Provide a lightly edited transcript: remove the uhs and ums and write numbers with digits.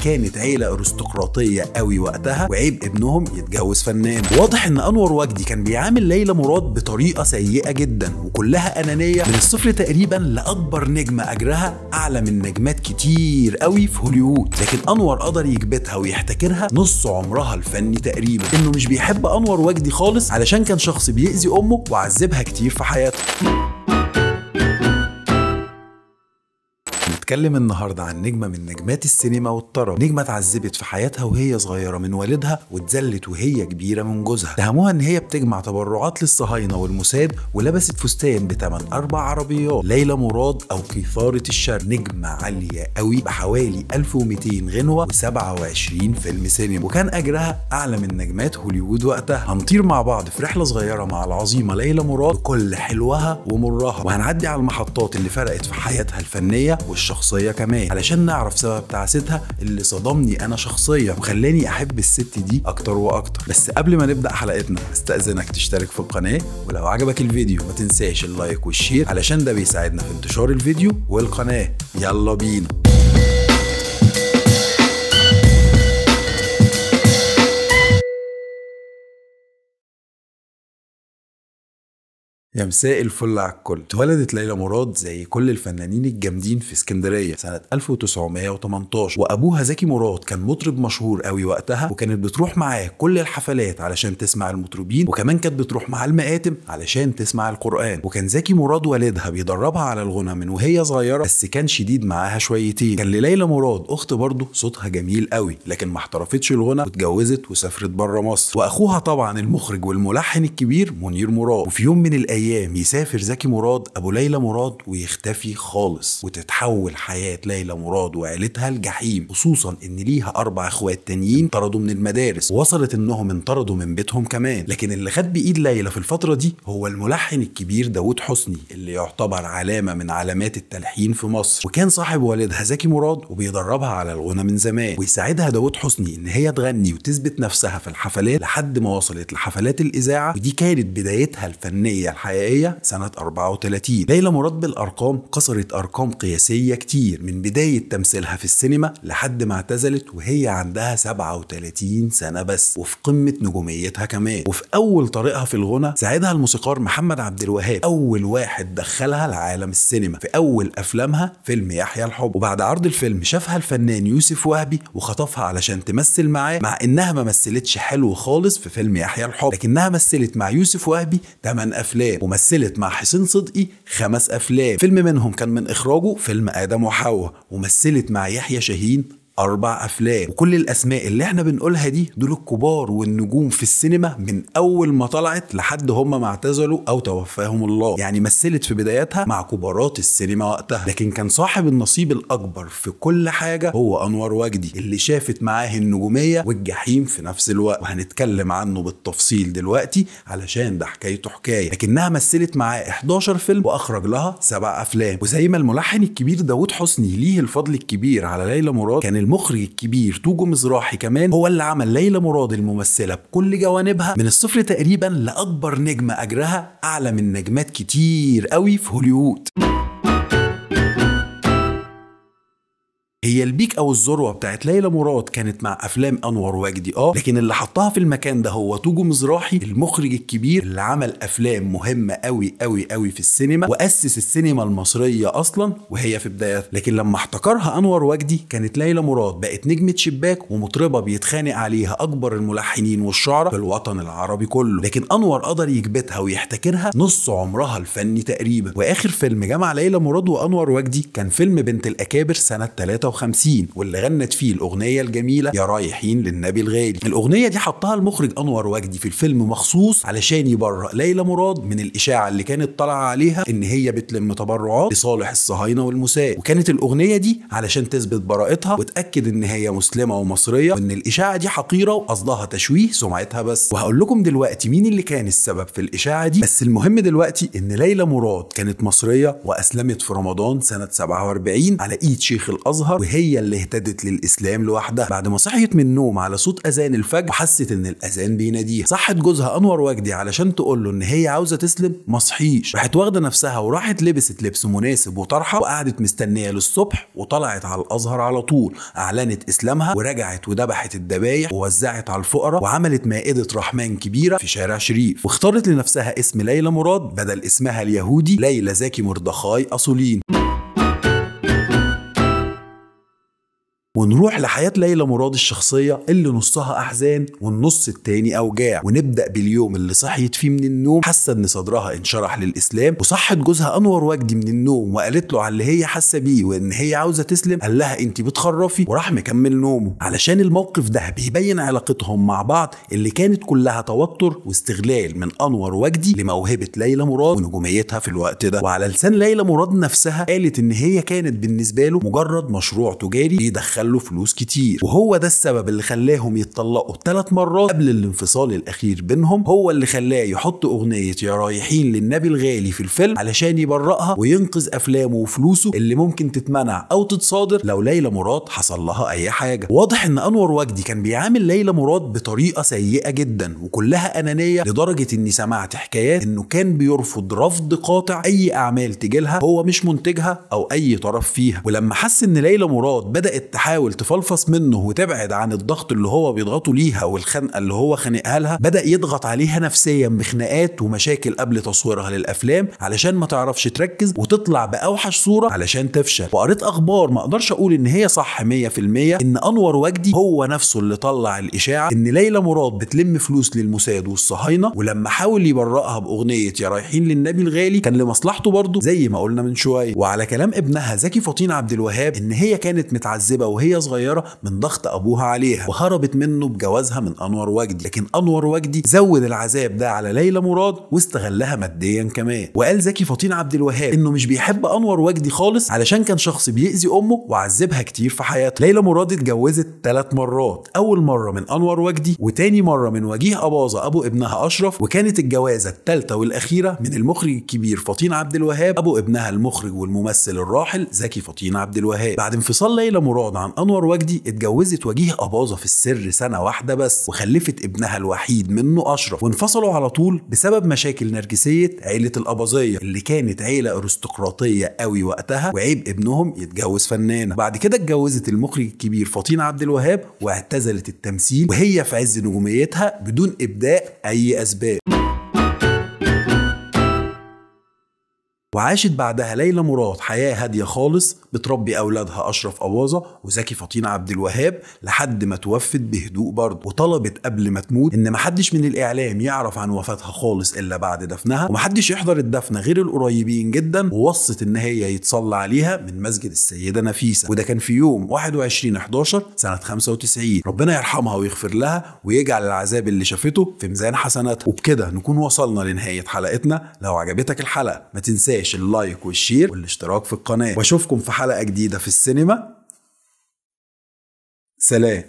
كانت عيلة ارستقراطية قوي وقتها، وعيب ابنهم يتجوز فنان. واضح ان انور وجدي كان بيعامل ليلى مراد بطريقة سيئة جدا وكلها أنانية، من الصفر تقريبا لأكبر نجمة أجرها أعلى من نجمات كتير قوي في هوليوود، لكن أنور قدر يكبتها ويحتكرها نص عمرها الفني تقريبا. إنه مش بيحب أنور وجدي خالص علشان كان شخص بيأذي أمه وعذبها كتير في حياته. نتكلم النهارده عن نجمه من نجمات السينما والطرب، نجمه اتعذبت في حياتها وهي صغيرة من والدها، واتذلت وهي كبيرة من جوزها. اتهموها ان هي بتجمع تبرعات للصهاينه والموساد، ولبست فستان بثمن 4 عربيات. ليلى مراد او قيثارة الشرق، نجمه عالية قوي بحوالي 1200 غنوه و27 فيلم سينما، وكان اجرها اعلى من نجمات هوليوود وقتها. هنطير مع بعض في رحله صغيرة مع العظيمة ليلى مراد بكل حلوها ومرها، وهنعدي على المحطات اللي فرقت في حياتها الفنية والشخصية كمان، علشان نعرف سبب تعاستها اللي صدمني انا شخصيا وخلاني احب الست دي اكتر واكتر. بس قبل ما نبدا حلقتنا استاذنك تشترك في القناة، ولو عجبك الفيديو ما تنساش ال like وال share علشان ده بيساعدنا في انتشار الفيديو والقناة. يلا بينا. يا مساء الفل على الكل. اتولدت ليلى مراد زي كل الفنانين الجامدين في اسكندرية سنة 1918، وابوها زكي مراد كان مطرب مشهور قوي وقتها، وكانت بتروح معاه كل الحفلات علشان تسمع المطربين، وكمان كانت بتروح معاه المآتم علشان تسمع القرآن. وكان زكي مراد والدها بيدربها على الغنى من وهي صغيرة، بس كان شديد معاها شويتين. كان لليلى مراد اخت برضه صوتها جميل قوي، لكن ما احترفتش الغنى واتجوزت وسافرت بره مصر. واخوها طبعا المخرج والملحن الكبير منير مراد. وفي يوم من الايام يسافر زكي مراد ابو ليلى مراد ويختفي خالص، وتتحول حياة ليلى مراد وعيلتها لجحيم، خصوصا ان ليها 4 اخوات تانيين طردوا من المدارس، ووصلت انهم انطردوا من بيتهم كمان. لكن اللي خد بايد ليلى في الفترة دي هو الملحن الكبير داوود حسني، اللي يعتبر علامة من علامات التلحين في مصر، وكان صاحب والدها زكي مراد وبيدربها على الغنى من زمان، ويساعدها داوود حسني ان هي تغني وتثبت نفسها في الحفلات لحد ما وصلت لحفلات الاذاعة، ودي كانت بدايتها الفنية الحقيقية سنة 34. ليلى مراد بالأرقام كسرت أرقام قياسية كتير من بداية تمثيلها في السينما لحد ما اعتزلت وهي عندها 37 سنة بس، وفي قمة نجوميتها كمان. وفي أول طريقها في الغنى ساعدها الموسيقار محمد عبد الوهاب، أول واحد دخلها لعالم السينما في أول أفلامها فيلم يحيى الحب. وبعد عرض الفيلم شافها الفنان يوسف وهبي وخطفها علشان تمثل معاه، مع إنها ما مثلتش حلو خالص في فيلم يحيى الحب، لكنها مثلت مع يوسف وهبي 8 أفلام، ومثلت مع حسين صدقي 5 أفلام، فيلم منهم كان من إخراجه فيلم آدم وحواء، ومثلت مع يحيى شاهين 4 أفلام. وكل الأسماء اللي احنا بنقولها دي دول الكبار والنجوم في السينما من أول ما طلعت لحد هم ما اعتزلوا أو توفاهم الله، يعني مثلت في بداياتها مع كبارات السينما وقتها. لكن كان صاحب النصيب الأكبر في كل حاجة هو أنور وجدي، اللي شافت معاه النجومية والجحيم في نفس الوقت، وهنتكلم عنه بالتفصيل دلوقتي علشان ده حكايته حكاية. لكنها مثلت معاه 11 فيلم وأخرج لها 7 أفلام. وزي ما الملحن الكبير داوود حسني ليه الفضل الكبير على ليلى مراد، كان المخرج الكبير توجو مزراحي كمان هو اللي عمل ليلى مراد الممثلة بكل جوانبها من الصفر تقريبا لأكبر نجمة أجرها أعلى من نجمات كتير قوي في هوليوود. هي ال peak او الذروة بتاعت ليلى مراد كانت مع افلام انور وجدي، لكن اللي حطها في المكان ده هو توجو مزراحي المخرج الكبير اللي عمل افلام مهمة قوي قوي قوي في السينما واسس السينما المصرية اصلا وهي في بدايتها. لكن لما احتكرها انور وجدي كانت ليلى مراد بقت نجمه شباك ومطربه بيتخانق عليها اكبر الملحنين والشعراء في الوطن العربي كله، لكن انور قدر يكبتها ويحتكرها نص عمرها الفني تقريبا. واخر فيلم جمع ليلى مراد وانور وجدي كان فيلم بنت الاكابر سنة 53، واللي غنت فيه الأغنية الجميلة يا رايحين للنبي الغالي. الأغنية دي حطها المخرج أنور وجدي في الفيلم مخصوص علشان يبرأ ليلى مراد من الإشاعة اللي كانت طالعة عليها إن هي بتلم تبرعات لصالح الصهاينة والموساد، وكانت الأغنية دي علشان تثبت براءتها وتأكد إن هي مسلمة ومصرية وإن الإشاعة دي حقيرة وقصدها تشويه سمعتها بس. وهقول لكم دلوقتي مين اللي كان السبب في الإشاعة دي، بس المهم دلوقتي إن ليلى مراد كانت مصرية وأسلمت في رمضان سنة 47 على إيد شيخ الأزهر الازهر، وهي اللي اهتدت للاسلام لوحدها بعد ما صحيت من النوم على صوت اذان الفجر وحست ان الاذان بيناديها. صحت جوزها انور وجدي علشان تقول له ان هي عاوزه تسلم، ما صحيش، راحت واخده نفسها وراحت لبست لبس مناسب وطرحه وقعدت مستنيه للصبح وطلعت على الازهر على طول، اعلنت اسلامها ورجعت وذبحت الذبايح ووزعت على الفقراء وعملت مائدة رحمن كبيرة في شارع شريف، واختارت لنفسها اسم ليلى مراد بدل اسمها اليهودي ليلى زكي مردخاي أصولين. ونروح لحياة ليلى مراد الشخصية اللي نصها أحزان والنص التاني أوجاع، ونبدأ باليوم اللي صحيت فيه من النوم حاسة إن صدرها انشرح للإسلام، وصحت جوزها أنور وجدي من النوم وقالت له على اللي هي حاسة بيه وإن هي عاوزة تسلم، قال لها أنت بتخرفي وراح مكمل نومه. علشان الموقف ده بيبين علاقتهم مع بعض اللي كانت كلها توتر واستغلال من أنور وجدي لموهبة ليلى مراد ونجوميتها في الوقت ده. وعلى لسان ليلى مراد نفسها قالت إن هي كانت بالنسبة له مجرد مشروع تجاري بيدخل له فلوس كتير، وهو ده السبب اللي خلاهم يتطلقوا 3 مرات قبل الانفصال الاخير بينهم، هو اللي خلاه يحط اغنية يا رايحين للنبي الغالي في الفيلم علشان يبرئها وينقذ افلامه وفلوسه اللي ممكن تتمنع او تتصادر لو ليلى مراد حصل لها اي حاجة. واضح ان انور وجدي كان بيعامل ليلى مراد بطريقة سيئه جدا وكلها انانية، لدرجة اني سمعت حكايات انه كان بيرفض رفض قاطع اي اعمال تجيلها هو مش منتجها او اي طرف فيها. ولما حس ان ليلى مراد بدات تحاول تفلفص منه وتبعد عن الضغط اللي هو بيضغطه ليها والخنقه اللي هو خانقها لها، بدأ يضغط عليها نفسيا بخناقات ومشاكل قبل تصويرها للافلام علشان ما تعرفش تركز وتطلع باوحش صوره علشان تفشل. وقريت اخبار ما اقدرش اقول ان هي صح 100% ان انور وجدي هو نفسه اللي طلع الاشاعة ان ليلى مراد بتلم فلوس للموساد والصهاينه، ولما حاول يبرئها باغنية يا رايحين للنبي الغالي كان لمصلحته برضه زي ما قلنا من شوية. وعلى كلام ابنها زكي فطين عبد الوهاب ان هي كانت متعذبه وهي صغيرة من ضغط ابوها عليها وهربت منه بجوازها من انور وجدي، لكن انور وجدي زود العذاب ده على ليلى مراد واستغلها ماديا كمان. وقال زكي فطين عبد الوهاب انه مش بيحب انور وجدي خالص علشان كان شخص بيأذي امه وعذبها كتير في حياته. ليلى مراد اتجوزت 3 مرات، اول مرة من انور وجدي وتاني مرة من وجيه اباظة ابو ابنها اشرف، وكانت الجوازه الثالثة والاخيرة من المخرج الكبير فطين عبد الوهاب ابو ابنها المخرج والممثل الراحل زكي فطين عبد الوهاب. بعد انفصال ليلى مراد عن انور وجدي اتجوزت وجيه اباظة في السر سنة واحدة بس وخلفت ابنها الوحيد منه اشرف، وانفصلوا على طول بسبب مشاكل نرجسية عيله الاباظيه اللي كانت عيله ارستقراطيه قوي وقتها، وعيب ابنهم يتجوز فنانة. بعد كده اتجوزت المخرج الكبير فطين عبد الوهاب واعتزلت التمثيل وهي في عز نجوميتها بدون ابداء اي اسباب. وعاشت بعدها ليلى مراد حياة هادية خالص بتربي أولادها أشرف أباظة وزكي فطين عبد الوهاب لحد ما توفت بهدوء برضه. وطلبت قبل ما تموت إن محدش من الإعلام يعرف عن وفاتها خالص إلا بعد دفنها، ومحدش يحضر الدفنة غير القريبين جدا، ووصت إن هي يتصلى عليها من مسجد السيدة نفيسة، وده كان في يوم 21/11 سنة 95. ربنا يرحمها ويغفر لها ويجعل العذاب اللي شافته في ميزان حسناتها. وبكده نكون وصلنا لنهاية حلقتنا. لو عجبتك الحلقة ما تنساش ال like وال share والاشتراك في القناة، واشوفكم في حلقة جديدة في السينما. سلام.